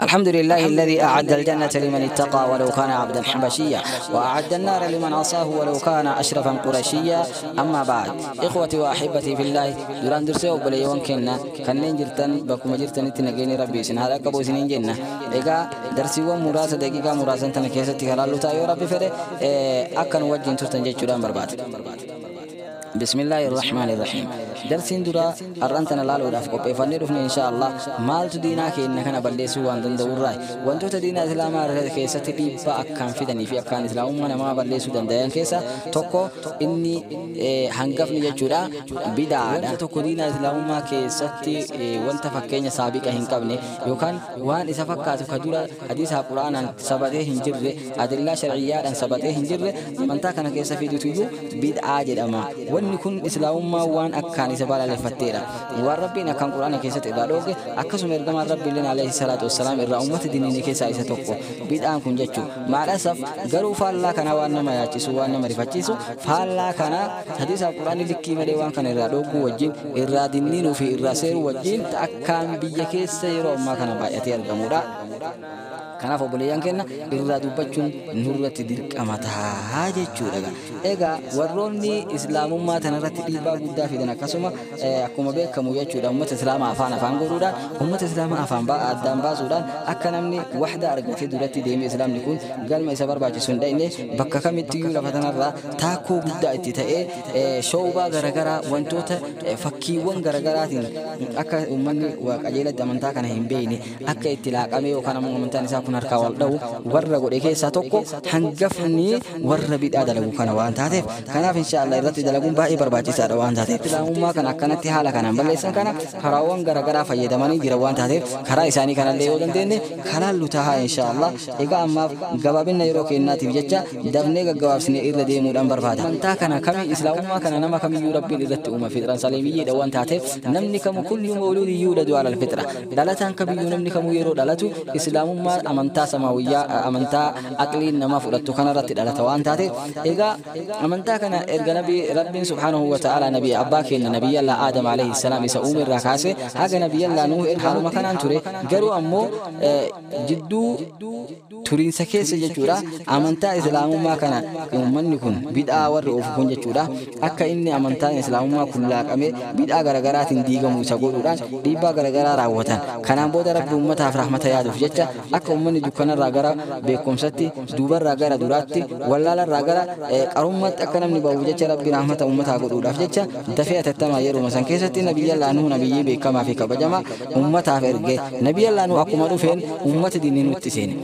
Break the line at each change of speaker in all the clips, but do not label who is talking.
الحمد لله الذي أعد الجنة لمن اتقى ولو كان عبدا حبشيا، وأعد النار لمن عصاه ولو كان أشرفا قرشيا. أما بعد، إخوتي وأحبتي في الله، duraan dursee obboleeyyan keenya kanneen jirtan bakkuma jirtanitti nageenyi Rabbii isin haa dhaqqabu isiniin jenna. Egaa darsiiwwan muraasa daqiiqaa muraasan tana keessatti kalaallu ta'a yoo Rabbi fedhe akka nu wajjin turtan jechuudhaan barbaada. بسم الله الرحمن الرحيم. درسين درا أرنتنا لالو داف قبيفني دفن إن شاء الله مالت دينا كإن كان بلسوا وان دندور راي وانتو تدينا إسلام كيسة تبيبا أكان فدني في أكان إسلام ما ما بلسوا دندين كيسة توكو إني هنقفني جورا بدعة توكو دينا إسلام ما كيسة وانت فكين سابقة هنقفني يوكان وان إذا فكرت كدورة حديث القرآن سبته هنجر أدلة شرعية سبته هنجر من تكن كيسة في دوتيو بدعة جدما. Wanni kun islaamummaa waan akkaan isa balaaleffatteedha. Waan Rabbiin akkaan Quraana keessatti irraa dhooge akkasuma ergamaan Rabbiilleen alayhi salaatu wassalaam irraa uummata diniinii keessaa isa tokko. Bid'aan kun jechuun maadhasaaf garuu faallaa kanaa waan nama yaachisu waan nama rifachiisu faallaa kanaa hadiisa Quraanni likkii malee waan kana irraa dhooguu wajjin irraa dinniinuu fi irraa seeruu wajjin akkaan biyya keessa yeroo ammaa kana baay'atee argamudha. Kanaaf obboleeyyan keenya irraa dubbachuun nurratti dirqama ta'a jechuudha. Egaa warroonni islaamummaa tanarratti dhiibbaa guddaa fidan akkasuma akkuma beekamu jechuudha uummata islaamaa afaan afaan godhuudhaan uummata islaamaa afaan addaan baasuudhaan akka namni waxda argatee duratti deemee islaamni kun galma isa barbaachisu hin dhayne bakka kamittiyyuu lafa tanarraa taakkoo guddaa itti ta'ee shoobaa garaagaraa wantoota fakkiiwwan garaagaraatiin akka uummanni qajeelatti amantaa kana hin beekne akka itti laaqamee yookaan ammoo amantaan isaa kun harkaa wal dha'u warra godhe keessaa tokko hangafni warra bid'aa dalagu kana waan taateef kanaaf inshaallah irratti dalaguun baay'ee barbaachisaadha waan taateef islaamummaa kana akkanatti haala kanaan balleessan kana karaawwan garaagaraa fayyadamanii jira waan taateef karaa isaanii kanallee yoo dandeenye kalaallu tahaa inshaallah. Egaa ammaaf gabaabinna yeroo kennaatiif jecha dafnee gaggabaabsinee irra deemuudhaan barbaada. Amantaa kana kamii islaamummaa kana nama kamiyyuu Rabbiin irratti uuma fixran saleemiyyeedha waan taateef namni kamu kullu mawluudin yuuladu alal fitra dhalataan kamiyyuu namni kamuu yeroo dhalatu islaamummaa amantaa samaawiyyaa amantaa aqliin nama fudhattu kanarratti dhalata waan taateef egaa amantaa kana erga nabi Rabbiin subhaanahu wa ta'ala nabi abbaa keenya nabiyyallaa Aadam alayhi salaam isa uume irraa kaase haga nabiyyallaa Nuuh haaluma kanaan ture garuu ammoo jidduu turiinsa keessa jechuudha amantaa islaamummaa kana uummanni kun bid'aa warri oofu kun jechuudha akka inni amantaan islaamummaa kun laaqamee bid'aa garaagaraatiin diigamu isa godhuudhaan dhiibbaa garaagaraa raawwatan. Kanaan booda Rabbi uummataaf rahmata yaaduuf jecha akka uummanni dukkanarraa gara beekumsatti duubarraa gara duraatti wallaalarraa gara qarummaatti akka namni bahu jecha Rabbi rahmata uummataa godhuudhaaf jecha dafee atattamaa yeruma san keessatti nabiyyallaa Nuuh nabiyyii beekamaa fi kabajamaa uummataaf erge. Nabiyyallaa Nuuh akkuma dhufeen uummata diiniin nutti seene.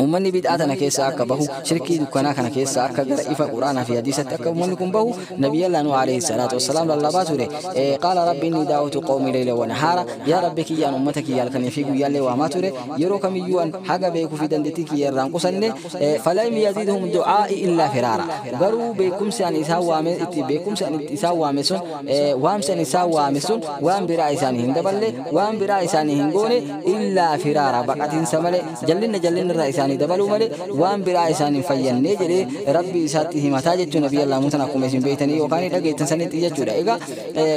Uummanni bid'aa tana keessa akka bahu shirkii dukkanaa kana keessa akka gara ifa Quraanaa fi hadiisatti akka uummanni kun bahu nabiyyallaa Nuuh alayhi salaatu wassalaam lallabaa ture. Qaala rabbi inni daawwatu qawmi layla wa nahaara yaa Rabbi kiyyaan uummata kiyya halkanii fi guyyaallee waamaa ture yeroo kamiyyuu an haga beekuu fi dandeettii kiyya irraan qusanne falam yazidhum du'aa'i illaa firaara garuu beekumsi ani isaan waame itti beekumsi ani isaan waame sun waamsi ani isaan waame sun waan biraa isaanii hin daballe waan biraa isaanii hin goone illaa firaara baqatiinsa malee jallinna jallinna irraa isaanii dabaluu malee waan biraa isaanii hin fayyannee jedhee Rabbi isaatti himataa jechuun nabiyyallaa Muusan akkuma isin beektanii yookaan dhageettan sanitti jechuudha. Egaa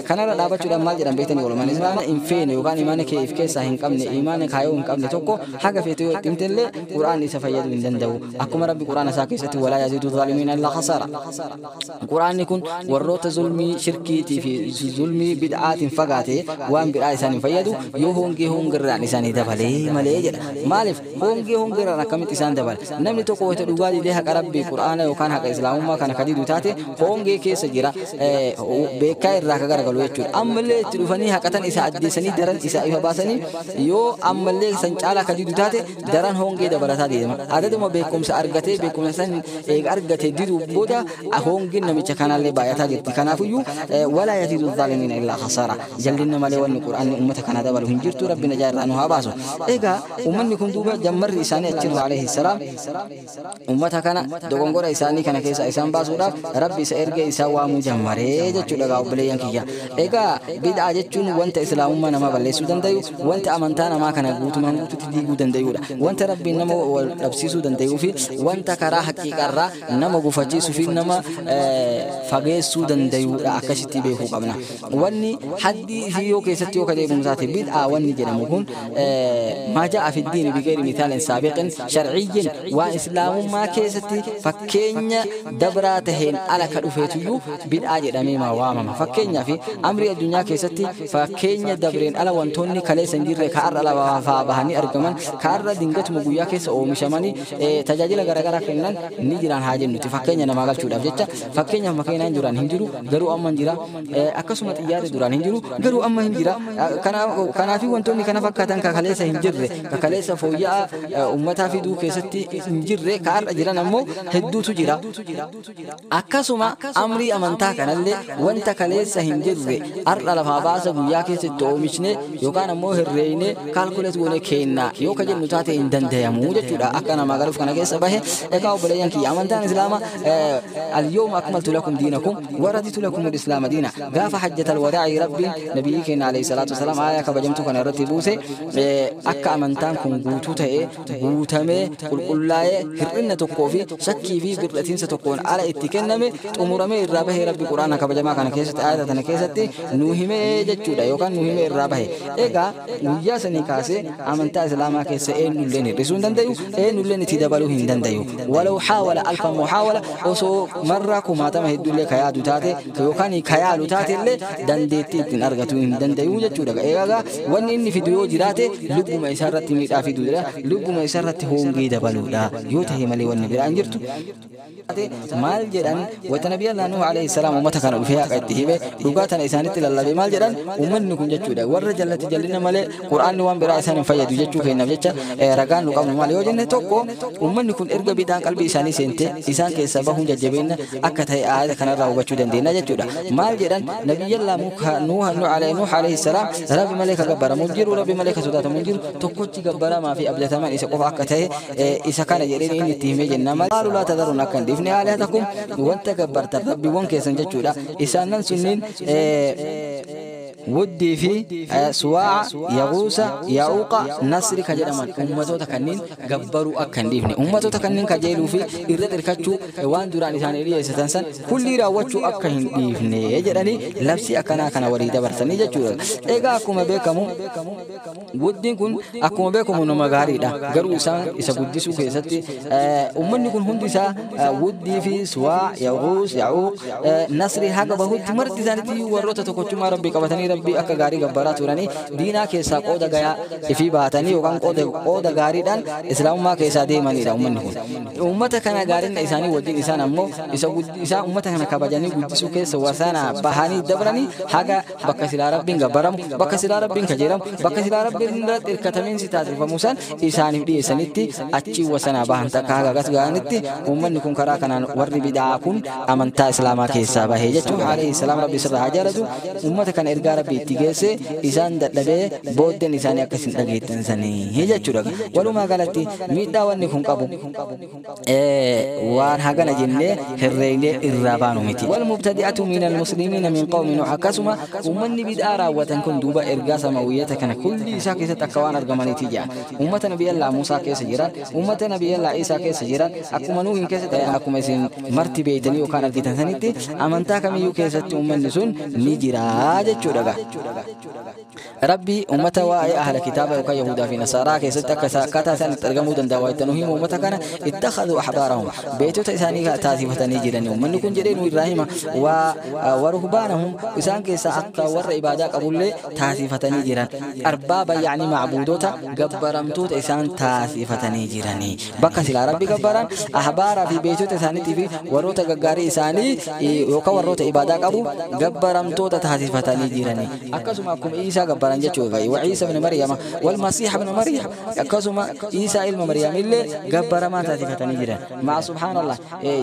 kanarra dhaabachuudhaan maal jedhan beektanii oolman imaana hin feene yookaan imaana kee if keessaa hin qabne imaana kaayoo hin qabne tokko haga feete yoo itti himtellee Qur'aanni isa fayyaduu hin danda'u. Akkuma Rabbi Qur'aana isaa keessatti walaa yaziidu zaalimiina illaa khasaara. Qur'aanni kun warroota zulmii shirkiitii fi zulmii bid'aatiin fagaate waan biraa isaan hin fayyadu yoo hongee hongerraan isaanii dabalee malee jedha. Maaliif hongee hongerraan akkamitti isaan dabala? Namni tokko wayita dhugaa didee haqa Rabbii Qur'aana yookaan haqa islaamummaa kana kadidu taate hongee keessa jira beekaa irraa ka garagalu jechuudha. Ammallee itti dhufanii haqatan isa addeessanii daran isa ifa baasanii yoo ammallee san caalaa kadidu taate daran hongee dabalataa deema. Adaduma beekumsa argatee beekumsa san eega argatee diduu booda hongeen namicha kanallee baay'ataa jirti. Kanaafiyyuu walaa yaziidu zaalimiina illaa khasaara jallinna malee wanni Qur'aanni uummata kana dabalu hin jirtu Rabbi najaa irraa nu haa baasu. Egaa uummanni kun duuba jammarri isaanii achirra alayhi salaam uummata kana dogongora isaanii kana keessa isaan baasuudhaaf Rabbi isa ergee isaa waamuu jammaree jechuudha gaa obboleeyyan kiyya. Egaa bid'aa jechuun wanta islaamummaa namaa balleessuu danda'u wanta amantaa namaa kana guutumaan guututti diiguu danda'u danda'udha. Wanta Rabbiin nama wal dhabsiisuu danda'uu fi wanta karaa haqiiqarraa nama gufachiisuu fi nama fageessuu danda'udha akkasitti beekuu qabna. Wanni haddii fi yoo keessatti yoo kadeemu taate bid'aa wanni jedhamu kun maa ja'a fi diini biqeeri mithaalin saabiqin sharciyyin waan islaamummaa keessatti fakkeenya dabraa taheen ala ka dhufeetuyyuu bid'aa jedhamee maa waamama. Fakkeenyaa fi amrii addunyaa keessatti fakkeenya dabreen ala wantoonni kaleessa hin jirre ka har'a lafaa bahanii argaman ka har'a dingatuma guyyaa keessa oomishamanii tajaajila garaagaraa kennan ni jiran haa jennuti. Fakkeenya namaa galchuudhaaf jecha fakkeenyaaf makiinaan duraan hin jiru garuu amma hin jira, akkasuma xiyyaarri duraan hin jiru garuu amma hin jira. Kanaafii wantoonni kana fakkaatan ka kaleessa hin jirre ka kaleessa fooyya'aa uummataa fiduu keessatti hin jirre ka har'a jiran ammoo hedduutu jira. Akkasuma amrii amantaa kanallee wanta kaleessa hin jirre har'a lafaa baasa guyyaa keessatti oomishne yookaan ammoo herreeyne kaalkuleet goone kenna yoo ka jennu taate hin dandayamu jechuudha. Akka namaa galuuf kana keessa bahe. Egaa obboleeyyan kiyya, amantaan islaamaa al-yawma akmaltu lakum diinakum wa raditu lakum al-islaama diina. Gaafa hajjatal wadaa'i Rabbiin nabiyyi keenya alayhi salaatu wasalaam aayaa kabajamtuu kana irratti buuse akka amantaan kun guutuu ta'ee guutamee qulqullaa'ee hir'ina tokkoo fi shakkii fi bir'atiinsa tokkoon ala itti kenname xumuramee irraa bahee Rabbi quraana kabajamaa kana keessatti aayata tana keessatti nuu himee jechuudha yookaan nuu himee irraa bahe. Egaa guyyaa sanii kaasee amantaa islaamaa keessa eenyulleen hir'isuu hin dandayu, eenyulleen itti dabaluu hin dandayu. Walaw haawala alfa muhaawala osoo marraa kumaatama hedduullee ka yaadu taate yookaan ka yaalu taate illee dandeettii ittiin argatu hin dandayu jechuudha. Egaa wanni inni fidu yoo jiraate lubbuma isaa irratti miidhaa fiduudha, lubbuma isaa irratti hongee dabaluudha yoo ta'e malee wanni biraa hin jirtu. Maal jedhan wata nabiyyi Allah Nuhu alayhi salaam uummata kana dhufee haqa itti hime dhugaa tana isaanitti lallabe. Maal jedhan uummanni kun jechuudha warra jallatti jallina malee quraanni waan biraa isaan hin fayyadu jechuu keenyaaf jecha ragaan nu qabnu maal yoo jenne, tokko uummanni kun erga bidaan qalbii isaanii seente isaan keessaa bahuun jajjabeenya akka ta'e aayata kanarraa hubachuu dandeenya jechuudha. Maal jedhan nabiyyi Allah Nuhu alayhi salaam Rabbi malee ka gabbaramu jiru, Rabbi malee ka sodaatamu jiru, tokkochi gabbaramaa fi abdatamaan isa qofa akka ta'e isa kana jedheen inni itti himee jenna. Maal laa tadharuun akka hin dhiifne aalihatakum wanta gabbartan rabbiiwwan keessan jechuudha. Isaanan sunniin wuddii fi suwaa'a, yaquusa, yaa'uuqa, nasri ka jedhaman ummatoota kanneen gabbaruu akka hin dhiifne, ummatoota kanneen kajeeluu fi irra hirkachuu waan duraan isaanii dhiyeessatan san kullii raawwachuu akka hin dhiifne jedhanii labsii akkanaa kana walii dabarsanii jechuudha. Egaa akkuma beekamu wuddiin kun akkuma beekamu nama gaariidha. Garuu isaan isa guddisuu keessatti uummanni kun hundi isaa wuddii fi suwaa, yaquus, yaa'uuq, nasri haga bahutti marti isaaniitti warroota tokkochummaa Rabbii qabatanii Rabbii akka gaarii gabbaraa turanii diinaa keessaa qooda gayaa ifii baatanii yookaan qooda gaariidhaan islaamummaa keessaa deemanidha uummanni kun. Uummata kana gaariin isaanii wajjin isaan ammoo isa uummata kana kabajanii guddisuu keessa wasana bahanii dabranii haga bakka silaa Rabbiin gabbaramu, bakka silaa Rabbiin kajeelamu, bakka silaa Rabbiin irratti hirkatamiinsi taasifamu san isaaniif dhiyeessanitti achi wasanaa bahan takka haga gas ga'anitti uummanni kun karaa kanaan warri bid'aa kun amantaa islaamaa keessaa bahee jechuun alayhi salaam Rabbi sirraa haa jaalatu. Uummata kana ergaa Rabbi itti geesse isaan dadhabee booddeen isaanii akkasin dhageettan sanii jechuudha. Walumaa galatti miidhaa wanni kun qabu waan hagana jennee herreegnee irraa baanu miti. Wal mubtadi'atu min almuslimiina min qawmi Nuh. Akkasuma uummanni bid'aa raawwatan kun duuba ergaa samawiyyata kana kulli isaa keessatti akka waan argamaniiti jira. Uummata Nabi Allah Musaa keessa jiran, uummata Nabi Allah Isaa keessa jiran, akkuma Nuuhin keessatti akkuma isin marti beeytanii yookaan argitan sanitti amantaa kamiyyuu keessatti uummanni sun ni jira jechuudha. Rabbi uummata waa'ee ahla kitaaba yookaan Yahudaa fi Nasaaraa keessatti akka akkaataa isaan itti argamuu danda'a waa itti nu himu uummata kana ittakhadhu ahbaarahum beektota isaanii taasifatanii jiran uummanni kun jedhee nu irraa hima wa ruhbaanahum isaan keessaa akka warra ibaadaa qabullee taasifatanii jiran arbaaba yaani macbuudota gabbaramtoota isaan taasifatanii jiranii bakka silaa Rabbi gabbaran ahbaaraa fi beektota isaaniitii fi warroota gaggaarii isaanii yookaan warroota ibaadaa qabu gabbaramtoota taasifatanii jiranii akkasuma akkuma Iisaa gabbaran jechuudha. Wa Iisa ibn Maryama wal Masiih ibn Maryam akkasuma Iisaa ilma Maryam illee gabbaramaa taasifatanii jiran. Maa subhaanallah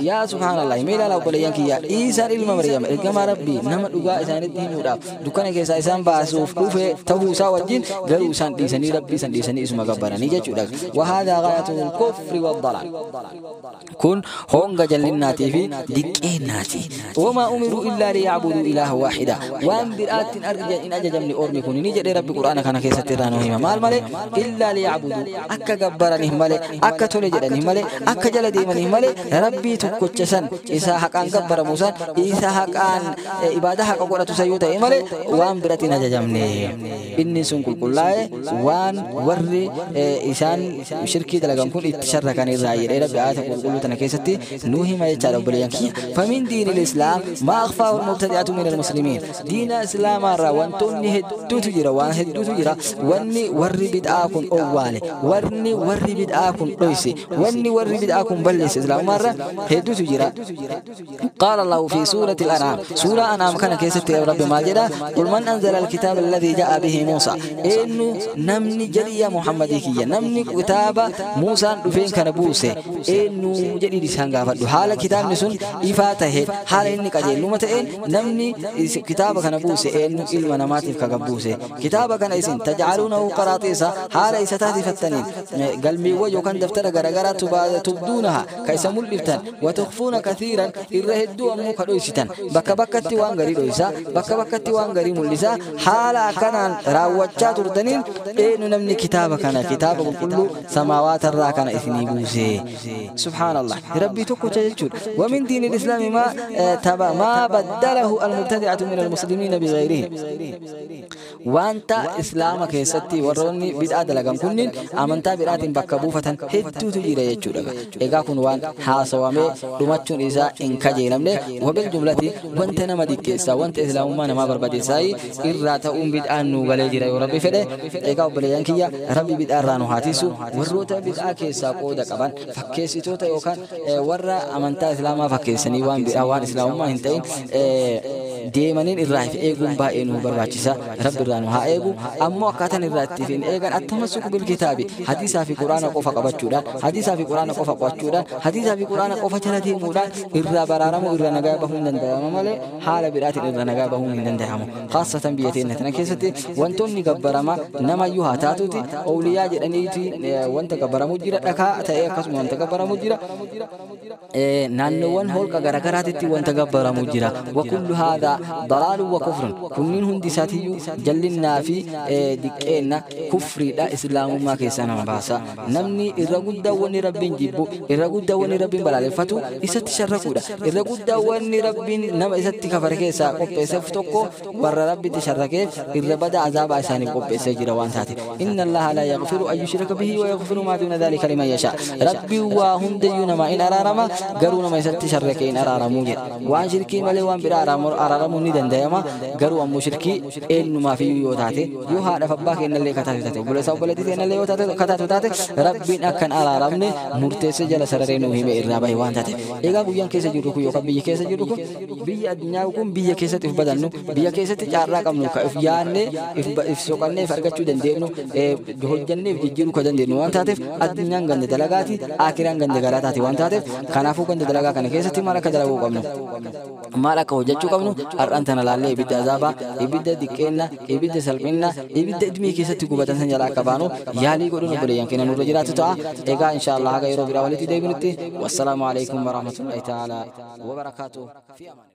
yaa subhaanallah mee ilaalaa obboleeyyan kiyya Iisaan ilma Maryam ergamaa Rabbii nama dhugaa isaanitti himuudhaaf dukkana keessaa isaan baasuuf dhufe ta'uu isaa wajjin garuu isaan dhiisanii Rabbii isaan dhiisanii isuma gabbaranii jechuudha. Wa haadhaa gaayatul kufri waddalaal kun honga jallinnaatii fi diqqeennaati. Wamaa umiruu illaa liyacbuduu ilaaha waahida waan biraattiin in ajajamni ormi kun ni jedhee Rabbi Qur'aana kana keessatti irraa nu hima. Maal malee? Illaa liya'budu, akka gabbaraniif malee, akka tole jedhaniif malee, akka jala deemaniif malee, Rabbii tokkocha san isa haqaan gabbaramu san, isa haqaan ibaadaa haqa godhatu san yoo ta'e malee waan biratti hin ajajamne. Inni sun qulqullaa'e waan warri isaan shirkii dalagan kun itti sharrakan irraa jedhee Rabbi aayata qulqulluu tana keessatti nuu hima jechaadha obboleeyyan kiyya. Famin diinil islaam maa akhfaahu al-mubtadi'atu min al-muslimiin. Diina islaamaa irraa wantoonni hedduutu jira, waan hedduutu jira. Wanni warri bid'aa kun owwaale, wanni warri bid'aa kun dhoyse, wanni warri bid'aa kun balleesse islaamummaa irra hedduutu jira. قال الله في سورة الأنعام، سورة أنعام كان كيست رب ما جدا: قل من أنزل الكتاب الذي جاء به موسى، إنه نمني جدي يا محمد كي نمني كتاب موسى دفين كان بوسه، إنه جدي لسان غافر حال كتاب نسون إفاته حال إني كجيل لمتين نمني كتاب كان بوسه، إنه علم نماتف كبوسه كتاب كان إسن تجعلونه قراطيس حال إستاتي فتنين قلبي وجو كان دفتر غرغرة تبدونها كيس ملفتن وتخفون كثيرا إرهدوا أمو كدويستن بكا بكتي وان غري دويسا بكا بكتي وان غري ملسا حال كان راوچا تردنين إنه نمني كتاب كان كتاب كل سماوات الرا كان إثني بوسه. سبحان الله ربي تكو تجد. ومن دين الإسلام ما تبا ما بدله المبتدعة من المسلمين بغيره. وانت إسلام كيستي وروني بدعة دلقم كنين أمنتا بدعة بكبوفة هدو تجيرا يجورا. إيقا كن وان حاسوامي رمتشون إذا إن كجيلمني. وبالجملة وانت نما ديكيسا وانت إسلام ما نما برباديساي إراتا أم بدعة نوغالي جيرا وربي فده. إيقا بليانكيا ربي بدعة رانو هاتيسو وروتا بدعة كيسا قودة قبان فكيسي توتا يوكان ورا أمنتا إسلاما فكيسني وان بدعة وان إسلام ما هنتين deemaniin irraa if eeguun baay'ee nu barbaachisa. Rabbi irraa nu haa eegu. Ammoo akkaataan irraa itti hin eegan attamassuku bilkitaabi, hadiisaa fi quraana qofa qabachuudhaan, hadiisaa fi quraana qofa qo'achuudhaan, hadiisaa fi quraana qofa jala deemuudhaan irraa baraaramuu irraa nagaa bahuun danda'ama malee haala biraatiin irraa nagaa bahuun hin danda'amu. Khaasatan biyya teenya tana keessatti wantoonni gabbaramaa namayyuu haa taatuuti awliyaa jedhaniiti wanta gabbaramu jira, dhakaa ta'ee akkasuma wanta gabbaramu jira, naannoowwan holqa garaagaraatitti wanta gabbaramu jira. Wakullu haadha ضلال وكفر كنين هندي ساتيو جلنا في دكينا كفر لا إسلام ما كيسانا مباسا نمني الرجل وني ربين جيبو الرجل وني ربين بلالفتو إسات شركودا الرجل وني ربين نم إسات كفر كيسا قبيس فتوكو بر ربي تشركه الربدا عذاب عشان قبيس جروان تاتي. إن الله لا يغفر أن يشرك به ويغفر ما دون ذلك لمن يشاء. ربي وهنديون ما إن أرارما قرونا ما إسات شركين أرارموجد وان شركي ملي وان برا أرارمو ni danda'ama garuu ammoo shirkii eenyumaaf iyyuu yoo taate yoo haadhaaf abbaa keenyallee kataatu taate obboleessa obboleettii keenyallee yoo taate kataatu taate Rabbiin akkan araaramne murteessee jala sararee nuu hime irraa bahe waan taate. Egaa guyyaan keessa jirru kun yookaan biyyi keessa jirru kun biyya addunyaa kun biyya keessatti if badannu biyya keessatti carraa qabnu ka if yaanne if soqannee if argachuu dandeenyu hojjannee if jijjiiruu ka dandeenyu waan taateef addunyaan ganda dalagaati akiraan ganda galaataati waan taateef kanaafuu ganda dalagaa kana keessatti maal akka dalaguu qabnu maal akka hojjechuu qabnu har'aan tana laallee ibidda azaabaa ibidda diqqeenna ibidda salphinna ibidda idmii keessatti gubatan san jalaa akka baanu yaalii godhuun obboleeyyan keenya nurra jiraatu ta'a. Egaa inshaallah haga yeroo biraa walitti deebinutti wassalaamu alaikum warahmatullahi ta'ala wabarakaatuh. Fi amaan.